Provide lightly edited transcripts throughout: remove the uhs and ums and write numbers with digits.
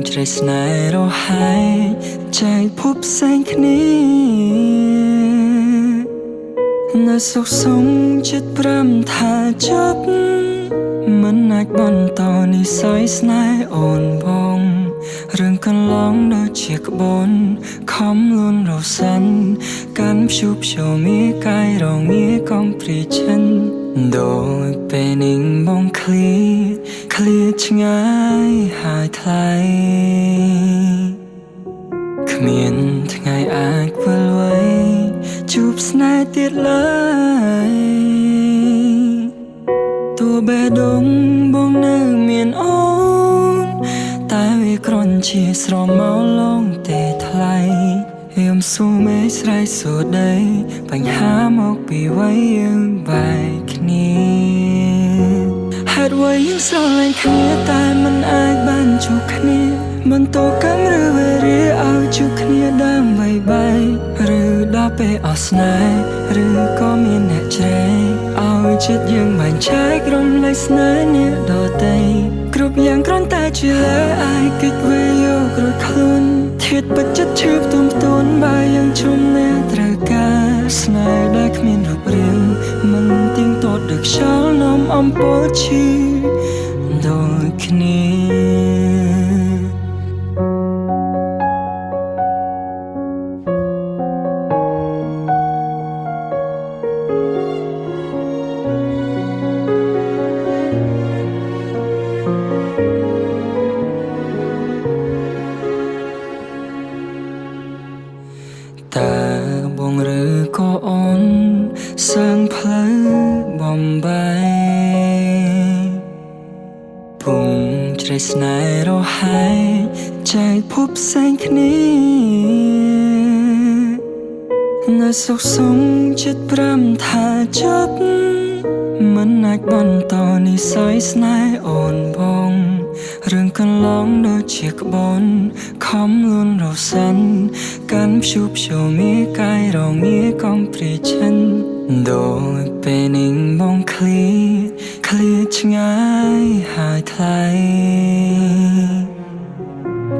ជ្រៃស្នេហ៍រហែកចែកភពផ្សេងគ្នានៅសុខសុងចិត្តប្រាំថាចប់មិនអាចបន្តនិស័យស្នេហ៍អូនបងរឿងកន្លងដូចជាក្បូនខំលួនរសិនកាន់ព្យុព្យមីកាយរងាកំព្រីឈិនដោយពេលនេះបងឃ្លាឃ្លាឆ្ងាយហើយថ្លៃគ្មានថ្ងៃអាចវិលវ័យជួបស្នេហ៍ទៀតឡើយទោះបេះដូងបងនៅមានអូនតែវាគ្រាន់ជាស្រមោលលងទេថ្លៃខ្ញុំស៊ូមេស្រែកសូដីបញ្ហាមកពីវ័យយើងបែកគ្នាហេតុអ្វីយើងស្រឡាញ់គ្នាតែមិនអាចបានជួបគ្នាបន្តកម្មឬវេរាឲ្យជួបគ្នាដើម្បីបែកឬដល់ពេលអស់ស្នេហ៍ឬក៏មានអ្នកជ្រែកឲ្យចិត្តយើងបែងចែករំលែកស្នេហ៍អ្នកដទៃគ្រប់យ៉ាងគ្រាន់តែជាលើអាចគេចវេយករួចខ្លួនធាតុពិតចិត្តឈឺផ្ទុំផ្ទួនបើយើងជុំអ្នកត្រូវការស្នេហ៍ដែលគ្មានរូបរាងមិនទៀងទាត់ដូចខ្យល់នាំអំពើឈឺដូចគ្នាតើបងឬក៏អូនសាងផ្លូវបំបែកពងជ្រៃស្នេហ៍រហែកចែកភពផ្សេងគ្នានៅសុខសុងចិត្តប្រាំថាចប់មិនអាចបន្តនិស័យស្នេហ៍អូនបងរឿងកន្លងដូចជាក្បូនខំលួនរសិនកាន់ព្យុព្យមីកាយរងាកំព្រីឈិនដោយពេលនេះបងឃ្លាឃ្លាឆ្ងាយហើយថ្លៃ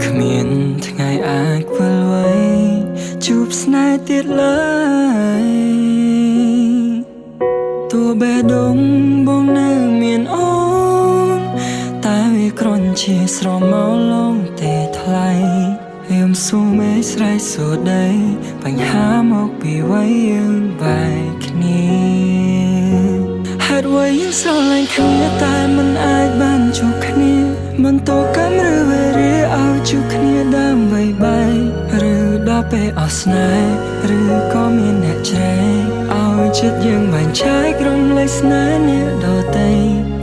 គ្មានថ្ងៃអាចវិលវ័យជួបស្នេហ៍ទៀតឡើយទោះបេះដូងបងនៅមានអូនតែវាគ្រាន់ជាស្រមោលលងទេថ្លៃខ្ញុំស៊ូមេស្រែកសូដីបញ្ហាមកពីវ័យយើងបែកគ្នាហេតុអ្វីយើងស្រឡាញ់គ្នាតែមិនអាចបានជួបគ្នាបន្តកម្មឬវេរាឲ្យជួបគ្នាដើម្បីបែកឬដល់ពេលអស់ស្នេហ៍ឬក៏មានអ្នកជ្រែកឲ្យចិត្តយើងបែងចែករំលែកស្នេហ៍អ្នកដទៃ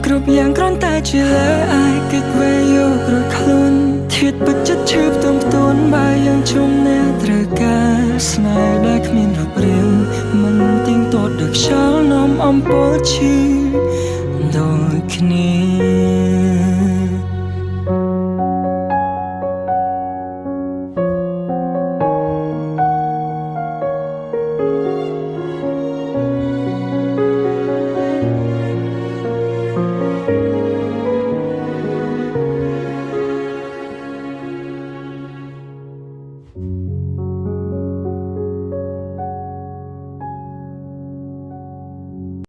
គ្រប់យ៉ាងគ្រាន់តែជាលើអាចគេចវេយករួចខ្លួនធាតុពិតចិត្តឈឺផ្ទុំផ្ទួនបើយើងជុំអ្នកត្រូវការស្នេហ៍ដែលគ្មានរូបរាងមិនទៀងទាត់ដូចខ្យល់នាំអំពើឈឺដូចគ្នា